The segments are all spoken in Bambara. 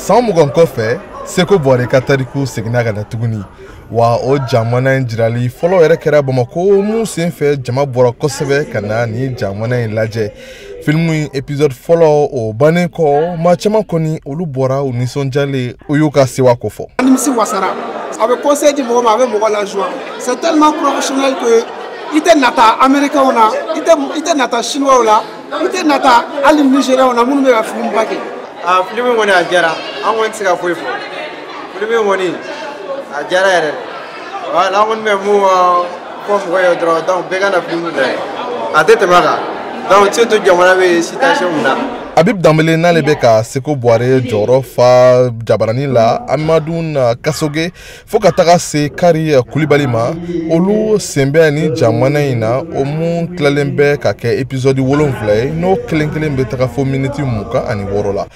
San 20 kɔfɛ, Seko Buware ka tariku seginna ka na tuguni. Wa o jamana in jirali fɔlɔ yɛrɛ kɛra Bamakɔ mun senfɛ, jama bɔra kosɛbɛ ka na ni jamana in lajɛ. Filimu in épisode fɔlɔ o bannen kɔ, maa caman kɔni olu bɔra u nisɔndiyalen, u y'u ka sewa ko fɔ. Nimisi wasara, a bɛ conseil di mɔgɔ ma, a bɛ mɔgɔ la joie. C'est tellement professionnel que i tɛ nata américain na, i tɛ nata chinois la, i tɛ nata hali nigériens na minnu bɛ ka film ba kɛ. A film kɔni a diyara, an kɔni tɛ se ka foyi fɔ. Film kɔni a diyara yɛrɛ. Voilà, an kɔni bɛ mun fɔ mɔgɔ ye dɔrɔn, donc bɛɛ ka na film lajɛ. A tɛ tɛmɛ a kan. Donc surtout jamana bɛ situation min na. Habib Dambele n'ale bɛ ka Seko Buware jɔyɔrɔ fa jabaranin la, Amadou Kasoge fo ka taga se Kari Kulibali ma, olu sen bɛ ni jamana in na, o mun tilalen bɛ ka kɛ épisode 7 ye, n'o kelen kelen bɛ taga fo miniti 26 la.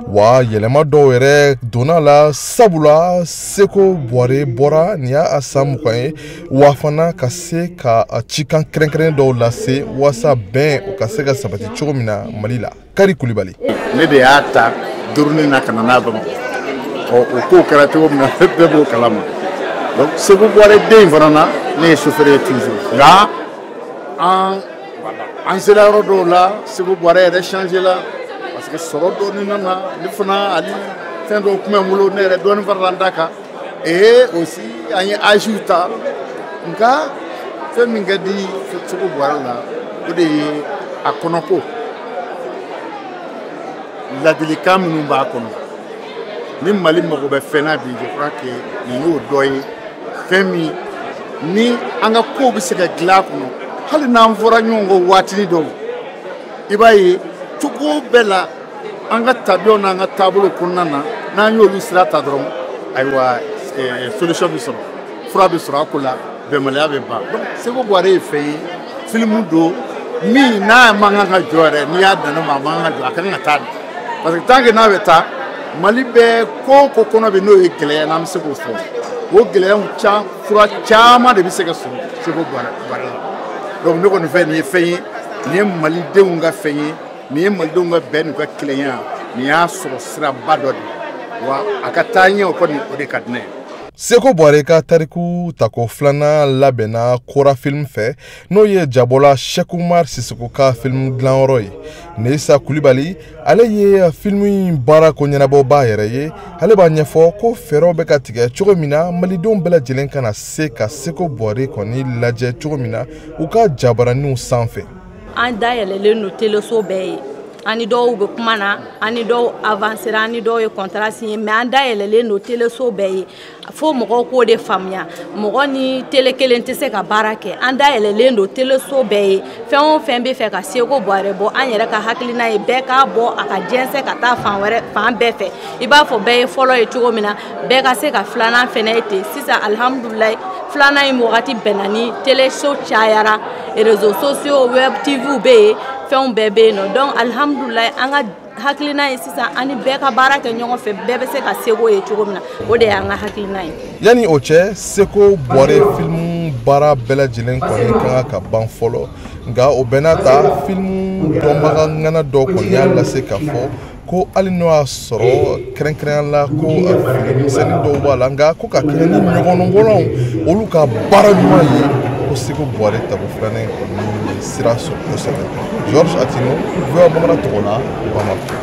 Wa yɛlɛma dɔw yɛrɛ donna la, sabula Seko Buware bɔra nin y'a san 20 ye, wa fana ka se ka cikan kɛrɛnkɛrɛn dɔw lase walasa bɛn o ka se ka sabati cogo min na Mali la. Kari Kulibali. Ne de y'a ta duruni na ka na n'a Bamakɔ. Ɔ o kow kɛra cogo min na, bɛɛ b'o kalama. Donc Seko Buware den in fana na, ne ye chauffeur ye toujours. Nka an sera yɔrɔ dɔw la, Seko Buware yɛrɛ changé la parce que sɔrɔ dɔɔni nana, ne fana ani fɛn dɔw tun bɛ n bolo, ne yɛrɛ dɔɔni farala n ta kan. Et aussi an ye âge ta, nka fɛn min ka di Seko Buware la, o de ye a kɔnɔko. Ladilikan minnu b'a kɔnɔ, ni Mali mago bɛ fɛn na bi, je crois que nin y'o dɔ ye. Fɛn min ni an ka kow bɛ se ka dilan a kɔnɔ, hali n'an fɔra ɲɔgɔn kɔ waatinin dɔw, i b'a ye cogo bɛɛ la an ka tabiyaw n'an ka taabolo kɔnɔna na, n'an y'olu sira ta dɔrɔn, ayiwa solution bɛ sɔrɔ, fura bɛ sɔrɔ a ko la, bɛnbaliya bɛ ban. Donc Seko Buware ye fɛn ye, filimu don min n'a man kan ka jɔ yɛrɛ, n'i y'a dan ne ma, a man kan ka jɔ, a ka kan ka taa de. Parce que tant que n'a bɛ taa, Mali bɛ ko o ko kɔnɔ bi, n'o ye gɛlɛya, n'an bɛ se k'o fɔ, o gɛlɛyaw fura caman de bɛ se ka sɔrɔ Seko Buware la. Donc ne kɔni fɛ, nin ye fɛn ye, nin ye malidenw ka fɛn ye, nin ye malidenw ka bɛn n'u ka kelenya, nin y'a sɔrɔ siraba dɔ de ye, wa a ka taa ɲɛ, o kɔni o de ka di ne ye. Seko Buware ka tariku tako filanan labɛnna Kora Film fɛ, n'o ye jabɔla Cheikh Oumar Sissoko ka film dilanyɔrɔ ye. Nesa Kulibali, ale ye film in baara ko ɲɛnabɔba yɛrɛ ye. Ale b'a ɲɛfɔ ko fɛɛrɛw bɛ ka tigɛ cogo min na malidenw bɛɛ lajɛlen kana se ka Seko Buware kɔni lajɛ cogo min na u ka jabaraninw sanfɛ. An dayɛlɛlen don teleso bɛɛ ye, an ni dɔw bɛ kuma na, an ni dɔw avancera, an ni dɔw ye contrat signé, mais an dayɛlɛlen don teleso bɛɛ ye. Fo mɔgɔw k'o de faamuya, mɔgɔ ni tele kelen tɛ se ka baara kɛ. An dayɛlɛlen don teleso bɛɛ ye, fɛn o fɛn bɛ fɛ ka Seko Buware bɔ, an yɛrɛ ka hakilina ye bɛɛ k'a bɔ a ka jɛnsɛn ka taa fan wɛrɛ, fan bɛɛ fɛ. I b'a fɔ bɛɛ ye fɔlɔ ye cogo min na, bɛɛ ka se ka filanan fɛnɛ ye ten. Sisan alihamudulilayi, filanan in wagati bɛnna ni teleso cayara, réseaux sociaux, web TV bɛ yen, fɛnw bɛɛ bɛ yen nɔ. Donc alihamudulilayi, an ka hakilina ye sisan an ni bɛɛ ka baara kɛ ɲɔgɔn fɛ, bɛɛ bɛ se ka seko ye cogo min na, o de y'an ka hakilina ye. Yanni o cɛ, Seko Buware filimu baara bɛɛ lajɛlen kɔni ka kan ka ban fɔlɔ, nka o bɛɛ n'a ta, filimu dɔnbaga ŋana dɔw kɔni y'a lase k'a fɔ ko hali n'o y'a sɔrɔ kɛrɛnkɛrɛnnenya la ko filimisɛnnin dɔw b'a la, nka ko ka kɛɲɛ ni ɲɔgɔnbɔlaw olu ka baara ɲuman ye, ko Seko Buware tako filanan kɔni sira sɔrɔ kosɛbɛ. Georges Attino, VOA Bamanan tɔgɔ la, Bamakɔ.